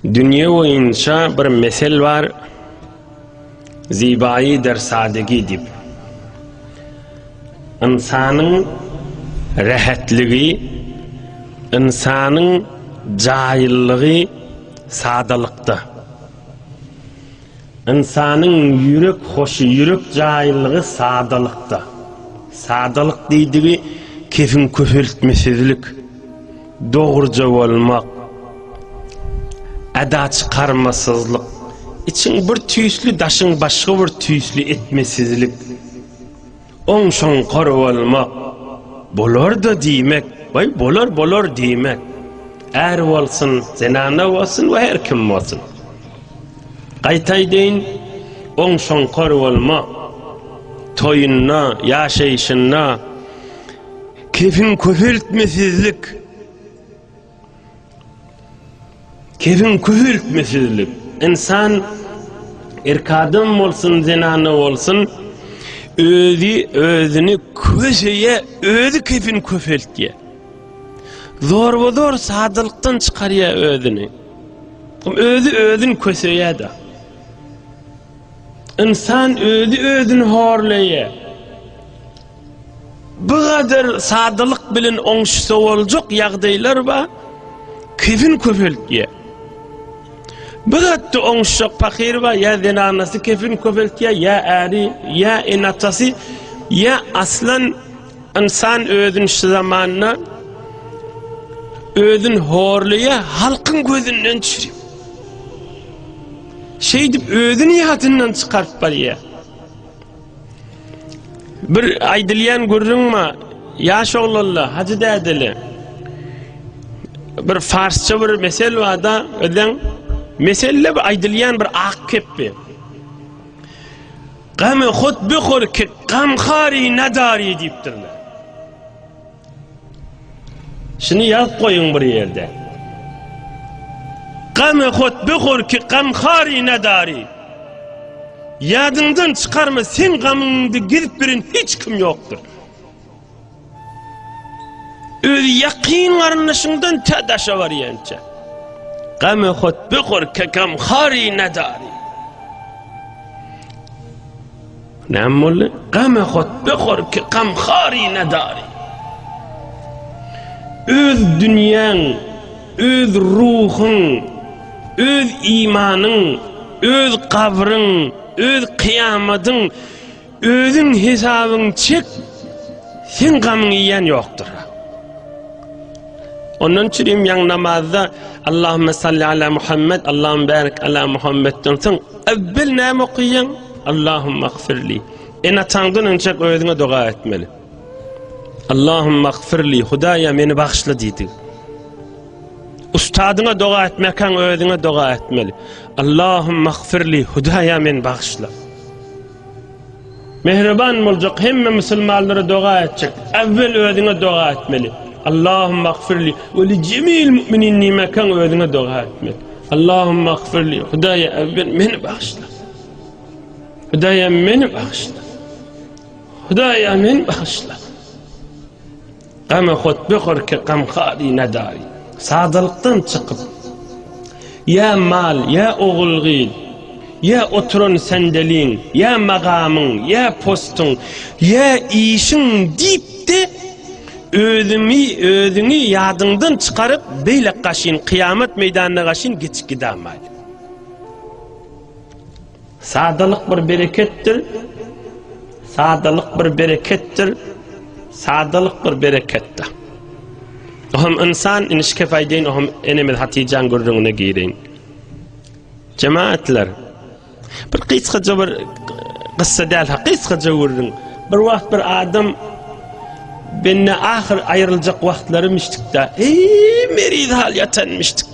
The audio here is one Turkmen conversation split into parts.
Dünýe boýunça bir mesel bar, Zibaýy der sadegi diýip. Ynsanyň rähetligi, ynsanyň jaýyllygy sadalykda. Ynsanyň ýürek hoşy, ýürek jaýyllygy sadalykda. Sadalyk diýdigi kefiň köpeltmesizlik, dogruja bolmak, eda çykarmasyzlyk, içiň bir tüýsli, daşyň başga bir tüýsli etmesizlik. Oňşoňkar bolmak, bolar-da diýmek, waý bolar, bolar diýmek. Är bolsun, zenana bolsun we her kim bolsun. Gaýta aýdaýyn, oňşoňkar bolmak, toýunda, ýaşaýşynda kefiň köpeltmesizlik, Kefiň köpeltmesizlik. Ynsan erk adam bolsun, zenana bolsun, özi özüni köseýä, özi kefini köpeltýär. Zorba-zor sadalykdan çykarýar özüni. Özi özüni köseýär-de. Ynsan özi özüni horlaýar. Bu gadar sadalyk bilen oňşusa boljak ýagdaýlar bar, kefin köpeltýär. Bu zatda oňşujak pahyr bar, ýa zenanasy kefin köpeltýär, ýa äri, ýa ene-atasy, ýa aslan ynsan özüni şu zamanda özüni horlaýar, halkyň gözünden düşürýär. Şeýdip özüni ýadyndan çykaryp barýar. Bir aýdylýan gürrüň bar, ýaş oglanlar, hajy dädeli. Bir farsça bir mesel bar-da, özem meselde bir aýdylýan bir ak kepbi. Gamy hut bihur ki gamhari nadari diýipdirler. Şuny ýazyp goýuň bir ýerde. Gamy hut bihur ki gamhari nadari. Ýadyňdan çykarma, seň gamyňda gezip bilen hiç kim ýokdur. Öz ýakyn garyndaşyňdan tä daşa barýança. Gamy hut bihur ki gamhari nadari. Näme boldy? Gama hot behor ki gamhari nadari. Öz dünýäň, öz ruhuň, öz imanyň, öz gabryň, öz kyýamadyň, özüň hesabyň çek, sen gamyň iýen ýokdur. Ondan çürim ýaň namazda Allahümme salli ala Muhammed, Allahümme barik ala Muhammedden soň Evvel näme okaýaň? Allahumma gfirli. Ene-ataňdan önçek özüňe doga etmeli. Allahumma gfirli, Hudaýa meni bagyşla diýdi. Ustadyňa doga etmekäň özüňe doga etmeli. Allahumma gfirli, Hudaýa meni bagyşla. Mähriban boljak hemme musulmanlara doga etjek. Evvel özüňe doga etmeli. Allahumma gfirli we li cemil mu'minin diýmekäň özüňe doga etmeli. Allahumma gfirli, Hudaýa evvel meni bagyşla. Hudaýa meni bagyşla. Hudaýa meni bagyşla. Gama hut behor ki gamhari nadari. Sadalykdan çykyp, ýa mal, ýa ogul-gyz, ýa oturan sendeliň, ýa magamyň, ýa postuň, ýa işiň diýip-de, özümi, özüňi ýadyňdan çykaryp, beýle gaşyn, kyýamat meýdanyna gaşyn geçip gidamaýly. Sadalyk bir bereketdir. Sadalyk bir bereketdir. Sadalyk bir bereketdir. Oham insan inişkef aýdaýyn, oham enemiz Hatijaň gürrüňine gireýin. Jemaatlar, bir gysgaça bir gyssa däl, ha gysgaça gürrüň. Bir wagt bir adam bende ahyr aýryljak wagtlary mişdikde, eý meriz hal ýatan mişdik.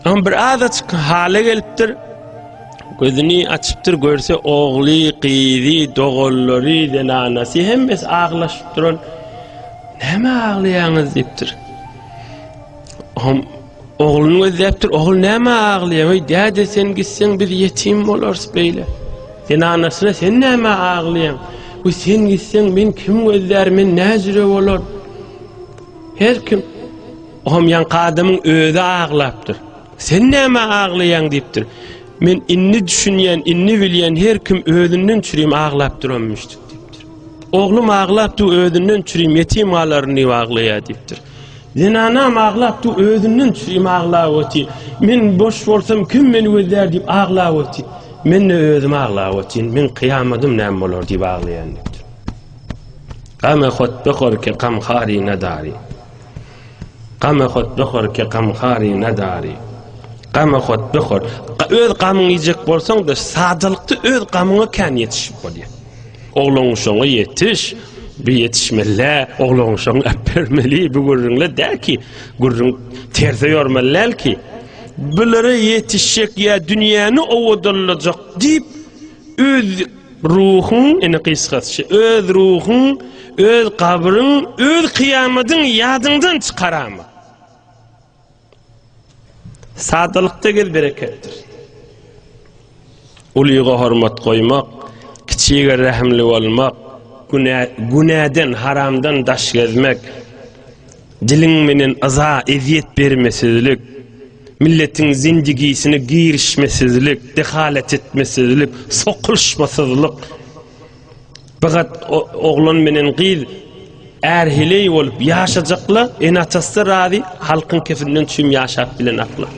Amma bir azajyk hala gelipdir. Gözüni açypdyr, görse ogly, gyzy, doganlary, zenanasy hemmesi aglaşyp duran. Näme aglaýaňyz diýipdir. Hom ogluny gözläpdir. Ogul näme aglaýaň? Eý däde sen gitseň biz ýetim bolarys beýle. Zenanasyna sen näme aglaýaň? Bu sen gitseň men kim gözlär, men näjüre bolar? Her kim Ohm ýaňky adamyň özi aglapdyr. Sen nämä aglaýaň diýipdir. Men indi düşünýän, indi bilýän her kim özünden çürim aglap duranmyşdyk diýipdir. Oglum aglap dur özünden çürim ýetim galaryn diýip aglaýar diýipdir. Zenanam aglap dur özünden çürim aglap otyr. Men boş bolsam kim meni gözlär diýip aglap otyr. Men-de özüm aglap otyryn. Men kyýamadym näme bolar diýip aglaýan diýipdir. Gama hot behor ke gamhari nadari. Gama hot behor ke gamhari nadari. Gama hot behor. Öz gamyňy iýjek bolsaň-da, sadalykda öz gamyňa kän ýetişip bolýar. Oglan uşaňa ýetiş, bir ýetişmeli, oglan uşaňy äpbermeli, bu gürrüňle däl ki, gürrüň terse ýormaly däl ki. Bulara ýetişjek ýa dünýäni owadanlajak diýip, öz Ruhuň, ine gysgasy, öz ruhuň, öz gabryň, öz kyýamadyň ýadyňdan çykarama. Sadalykda gel bereketdir. Ulyga hormat goýmak, kiçige rehimli bolmak, günä, günäden, haramdan daş gezmek, Diliň menen yza, ezýet bermesizlik, milletiň zindigisine girişmesizlik, dehalet etmesizlik, sokulyşmasyzlyk. Fakat oglan menen gyz är-heleý bolup ýaşajakla, ene-atasy-da razy, halkyň kefinden çüým ýaşap bilen akla.